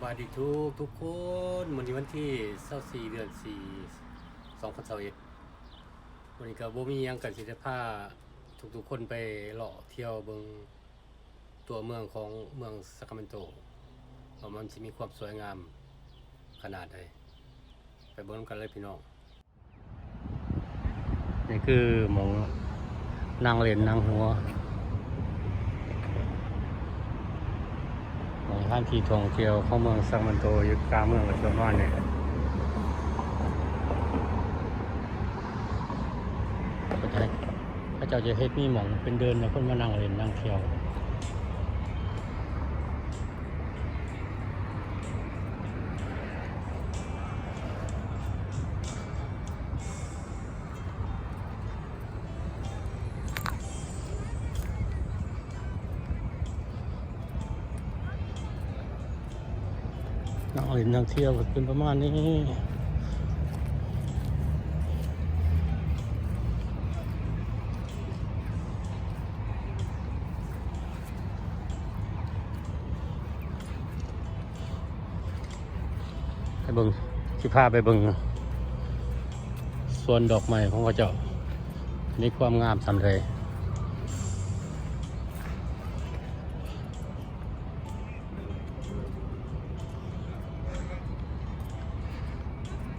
ສະບາຍດີທຸກໆຄົນ, ມື້ນີ້ວັນທີຊາວສີ່ ເດືອນສີ່ ສອງພັນຊາວເອັດ. ມື້ນີ້ກໍບໍ່ມີຫຍັງ ກໍຊິໄດ້ພາທຸກໆຄົນໄປເລາະທ່ຽວເບິ່ງຕົວເມືອງຂອງເມືອງຊາຄຣາເມນໂຕ ວ່າມັນຊິມີຄວາມສວຍງາມຂະໜາດໃດ. ໄປເບິ່ງນຳກັນເລີຍພີ່ນ້ອງ. ນີ້ຄືໝ່ອງນັ່ງຫຼິ້ນນັ່ງຫົວ ໝ່ອງສະຖານທີ່ທ່ອງທ່ຽວຂອງເມືອງຊາຄຣາເມນໂຕ ຢູ່ກາງເມືອງກໍປະມານນີ້. ເຂົາເຈົ້າຈະເຮັດມີໝ່ອງເປັນເດີ່ນໃຫ້ຄົນມານັ່ງຫຼິ້ນນັ່ງທ່ຽວ. ນັ່ງຫຼິ້ນນັ່ງທ່ຽວກໍເປັນປະມານນີ້. ໄປເບິ່ງ ຊິພາໄປເບິ່ງສວນດອກໄມ້ຂອງເຂົາເຈົ້າ ມີຄວາມງາມສ່ຳໃດ.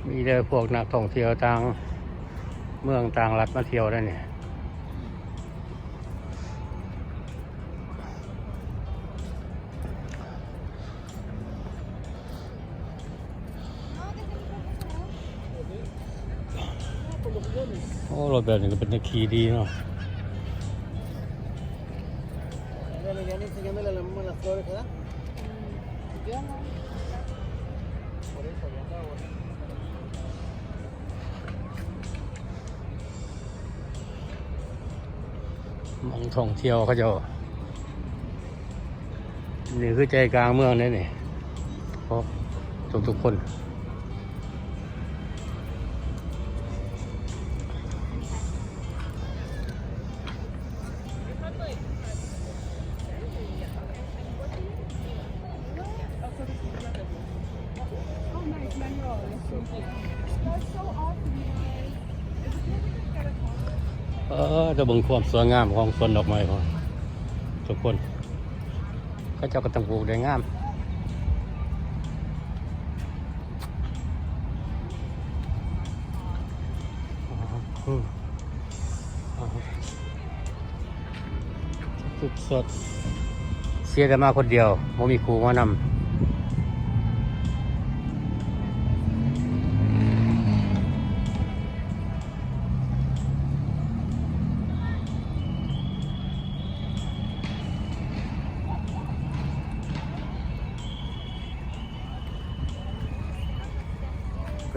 ມີແຕ່ພວກນັກທ່ອງທ່ຽວຕ່າງເມືອງຕ່າງລັດມາທ່ຽວໄດ໋ນີ້. ໂອ້ ລົດແບບນີ້ກໍເປັນຕາຂີ່ດີເນາະ. ໝ່ອງທ່ອງທ່ຽວເຂົາເຈົ້າ. ນີ້ຄືໃຈກາງເມືອງເດ້ນີ້ ໂອ້ ທຸກໆຄົນ. ເອີ ຈະເບິ່ງຄວາມສວຍງາມຂອງສວນດອກໄມ້ພຸ້ນ ທຸກຄົນ. ເຂົາເຈົ້າກໍຕ້ອງປູກໄດ້ງາມ. ອືມ ອາ ທຸກສົດ ເສຍແຕ່ມາຄົນດຽວ ບໍ່ມີຄູ່ມານຳ.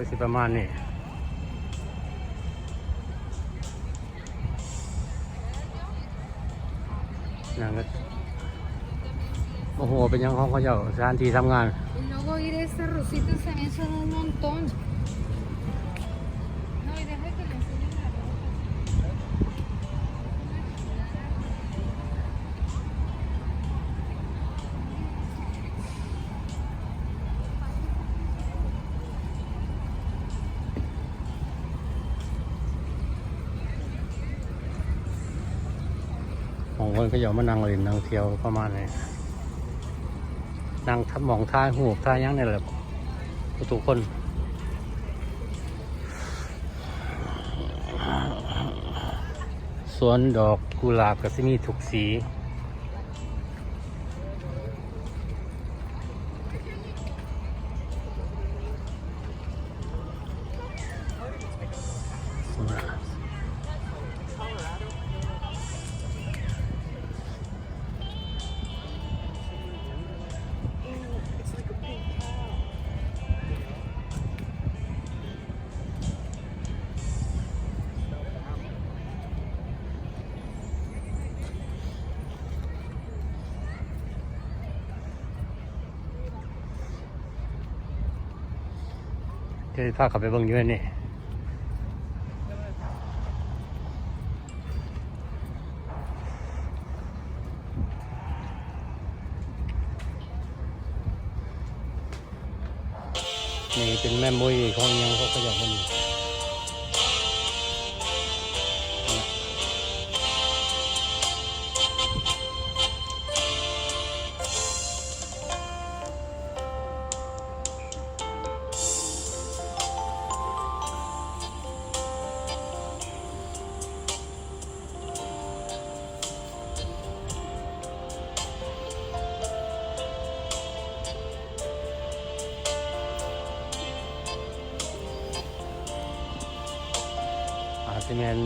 ກໍຊິປະມານນີ້ ນັ້ນກໍ ໂອ້ໂຫ ເປັນຫຍັງຂອງເຂົາເຈົ້າ ສະຖານທີ່ທຳງານ. Y luego ir esas rositas también son un montón. No, y deja que le enseñe la ropa. ຂອງເພິ່ນເຂົາເຈົ້າມານັ່ງຫຼິ້ນນັ່ງທ່ຽວປະມານນີ້ ນັ່ງ ໝ່ອງຖ່າຍຮູບຖ່າຍຫຍັງນີ້ແຫຼະ ທຸກໆຄົນ. ສວນດອກກຸຫຼາບກໍຊິມີທຸກສີ. ເດີ ພາເຂົ້າໄປເບິ່ງຢູ່ໃນນີ້. ໂ ນີ້ເປັນເມມໂມຣີຂອງອີ່ຫຍັງຂອງເຂົາເຈົ້າ ມັນ ອາດຈະແມ່ນ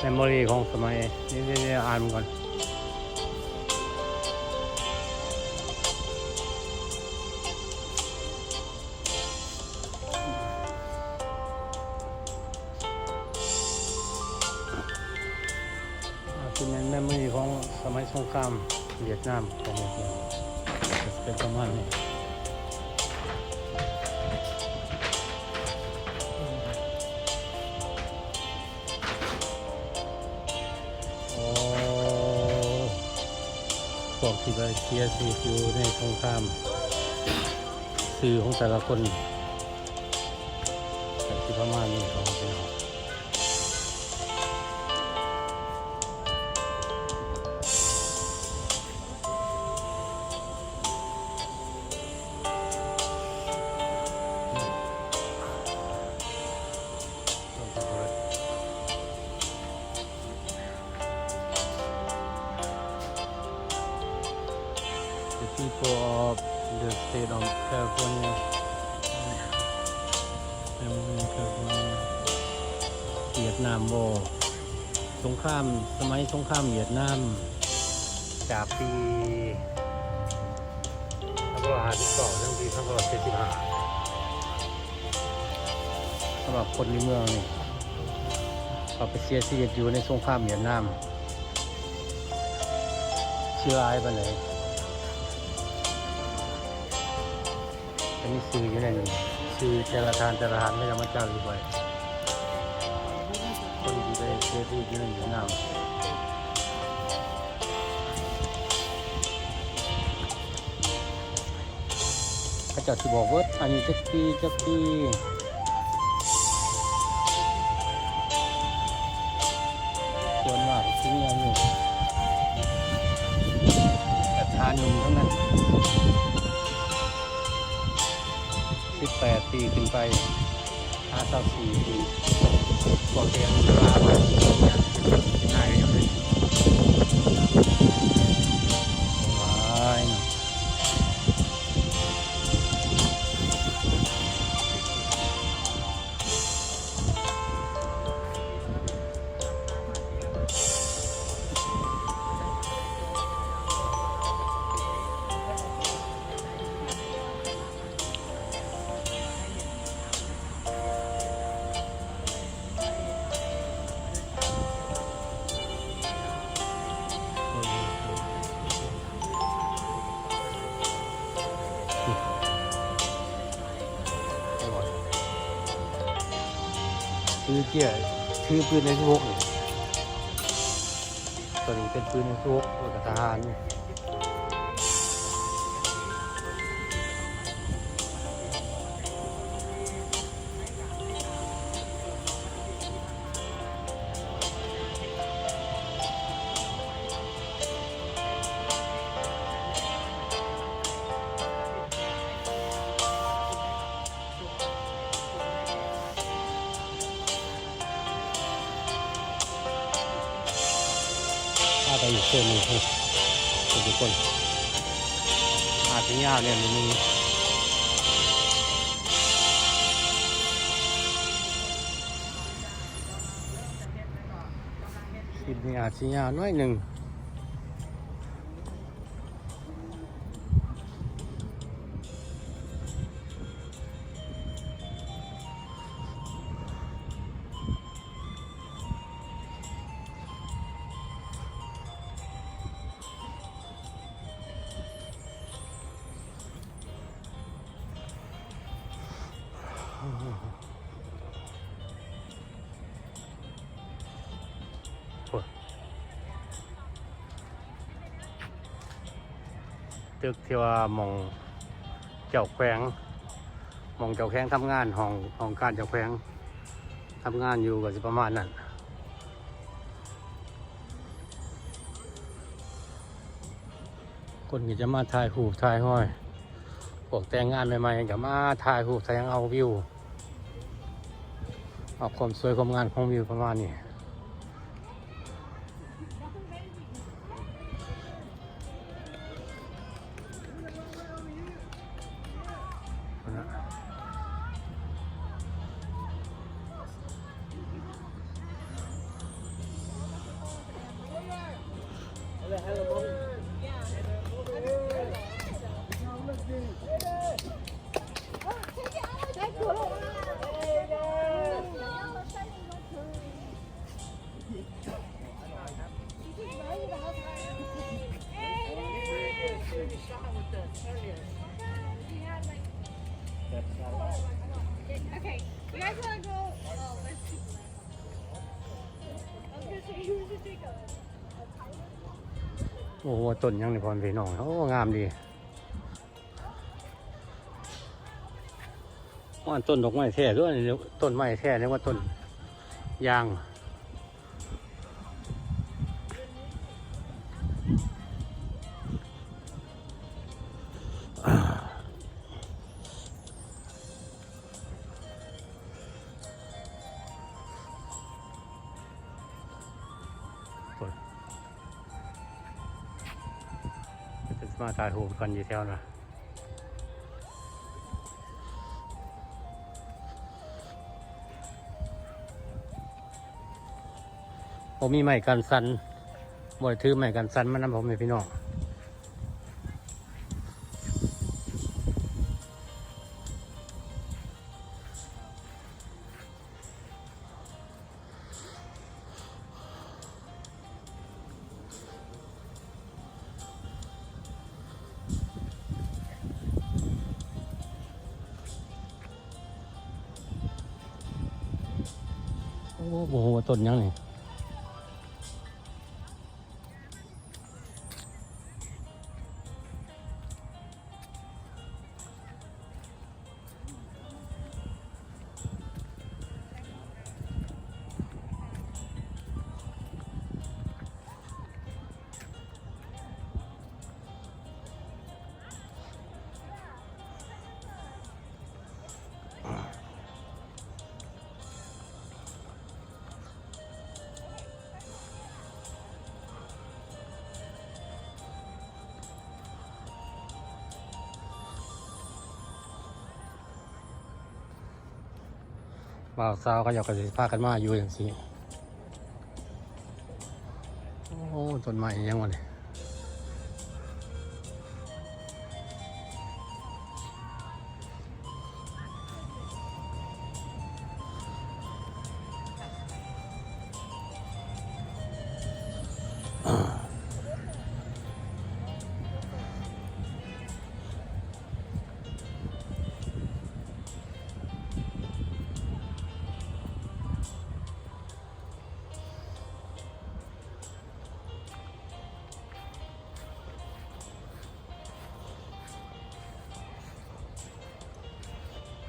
ເມມໂມຣີຂອງສະໄໝ ນີ້ໆໆ ອ່ານມັນກ່ອນ. ອາ ເປັນເມມໂມຣີຂອງສະໄໝສົງຄາມຫວຽດນາມ ຂອງຫວຽດນາມ ເປັນປະມານນີ້. ໂອ້ ພວກທີ່ໄດ້ເສຍຊີວິດຢູ່ໃນສົງຄາມ ຊື່ຂອງແຕ່ລະຄົນ ກະຊິປະມານນີ້ ຂອງເພິ່ນ. The people of the state of California. California. ຫວຽດນາມ War ສົງຄາມ ສະໄໝສົງຄາມຫວຽດນາມ ຈາກປີ ພັນເກົ້າຮ້ອຍຫ້າສິບສອງ ເຖິງປີພັນເກົ້າຮ້ອຍເຈັດສິບຫ້າ ສຳລັບຄົນໃນເມືອງນີ້ ເຂົາໄປເສຍຊີວິດຢູ່ໃນສົງຄາມຫວຽດນາມ ຊິຫຼາຍປານໃດ. ຈະມີຊື່ຢູ່ໃນນີ້ ຊື່ແຕ່ລະທ່ານ ແຕ່ລະທ່ານ ເຂົາເຈົ້າມາຈາລຶກໄວ້ ຄົນທີ່ໄດ້ເສຍຊີວິດຢູ່ໃນຫວຽດນາມ. ເຂົາເຈົ້າຊິບອກເບິດ ອາຍຸຈັກປີ ຈັກປີ. ສ່ວນມາກຊິມີອາຍຸ ແຕ່ທະຫານໜຸ່ມທັງນັ້ນ ສິບແປດປີຂຶ້ນໄປ ຫາຊາວສີ່ປີ ພວກທີ່ອາຍຸຫຼາຍ ຫຼາຍຢູ່ເດ ຫຼາຍເນາະ. ຖືເຈ້ຍ ຖືປືນເອັມສິບຫົກນີ້ ໂຕນີ້ເປັນປືນເອັມສິບຫົກ ແລ້ວກະທະຫານ. ພາໄປອີກໂຊນໜຶ່ງ ທຸກຄົນ ອາດຈະຍາວແດ່ໜ້ອຍໜຶ່ງ ຄລິບນີ້ອາດຈະຍາວໜ້ອຍໜຶ່ງ. ຕຶກທີ່ວ່າໝ່ອງເຈົ້າແຂວງ ຫ້ອງເຈົ້າແຂວງທຳງານ ຫ້ອງ ຫ້ອງການເຈົ້າແຂວງທຳງານຢູ່ ກໍຊິປະມານນັ້ນ. ຄົນກໍຈະມາຖ່າຍຮູບຖ່າຍຮອຍ ພວກແຕ່ງງານໃໝ່ໆ ກໍມາຖ່າຍຮູບ ຖ່າຍຫຍັງ ເອົາວິວ ເອົາຄວາມສວຍຄວາມງາມຂອງວິວປະມານນີ້. ໂອ້ໂຫ ຕົ້ນຫຍັງນີ້ ພໍ່ແມ່ພີ່ນ້ອງ ໂອ້ ງາມດີ. ວ່າຕົ້ນດອກໄມ້ແທ້ຕົວະ ນີ້ຕົ້ນໄມ້ແທ້ ນຶກວ່າຕົ້ນຢາງ. ເພິ່ນຊິມາຖ່າຍຮູບກັນຢູ່ແຖວນັ້ນ. ບໍ່ມີໄມ້ກັນສັ່ນ ບໍ່ໄດ້ຖືໄມ້ກັນສັ່ນມານຳ ພໍ່ແມ່ພີ່ນ້ອງ. ໂອ້ ບໍ່ຮູ້ວ່າຕົ້ນຫຍັງນີ້. ບ່າວສາວເຂົາເຈົ້າກໍຊິພາກັນມາຢູ່ຈັ່ງຊີ້. ໂອ້ ຕົ້ນໄມ້ອີຫຍັງວະນີ້?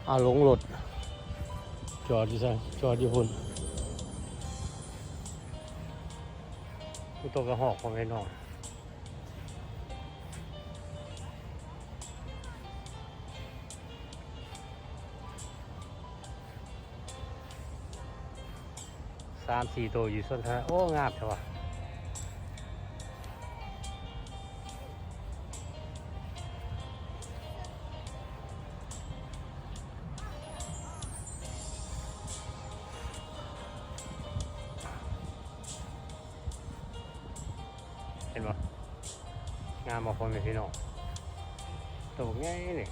ອາ ລົງລົດ ຈອດຢູ່ໃສ? ຈອດຢູ່ພຸ້ນ. ຜູ້ຕົກກະຫອກ ພໍ່ແມ່ນ້ອງ. ສາມສີ່ໂຕຢູ່ສວນສາທາລະນະ. ໂອ້ ງາມແທ້ວ່າ. ເຫັນບໍ່? ງາມບໍ່ ພໍ່ແມ່ພີ່ນ້ອງ? ໂຕບັກໃຫຍ່ນີ້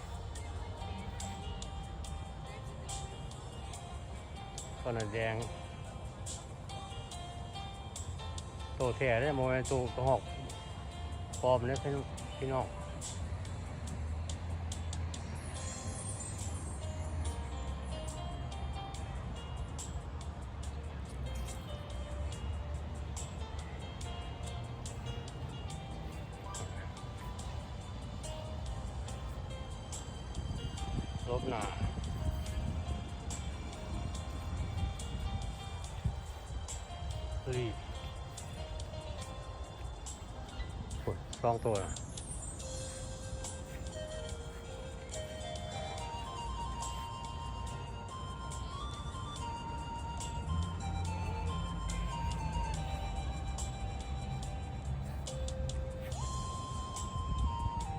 ໂຕນັ້ນແດງ. ໂຕແທ້ເດ້ ບໍ່ແມ່ນໂຕກະຮອກປອມເດ້ ພີ່ ພີ່ນ້ອງ. ລົບໜ້າ ลี ໂອ້ຍ ສອງໂຕນະ.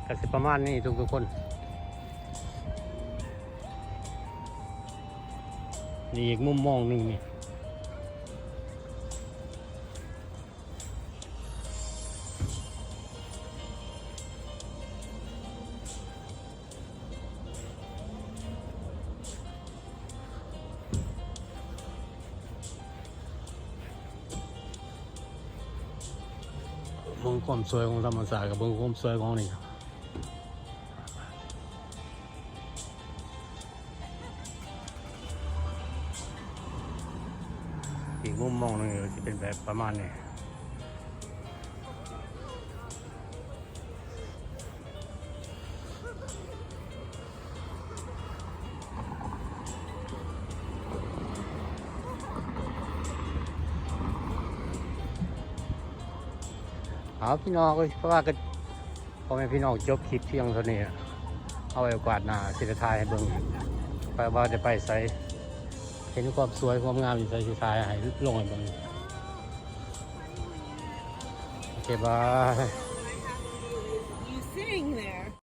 ກະຊິປະມານນີ້ທຸກໆຄົນ. ນີ້ອີກມຸມມອງໜຶ່ງນີ້. ເບິ່ງຄວາມສວຍຂອງທຳມະຊາດ ກັບເບິ່ງຄວາມສວຍຂອງນີ້. ອີກມຸມມອງໜຶ່ງກໍຊິເປັນແບບປະມານນີ້. ເອົາ ພີ່ນ້ອງເອີຍ ພາກັນ ພໍ່ແມ່ພີ່ນ້ອງ ຈົບຄລິບພຽງເທົ່ານີ້. ເອົາໄວ້ໂອກາດໜ້າຊິໄດ້ຖ່າຍໃຫ້ເບິ່ງ ໄປວ່າຈະໄປໃສ ເຫັນຄວາມສວຍຄວາມງາມຢູ່ໃສ ຊິຖ່າຍໃຫ້ ລົງໃຫ້ເບິ່ງ. ໂອເຄ ບາຍ.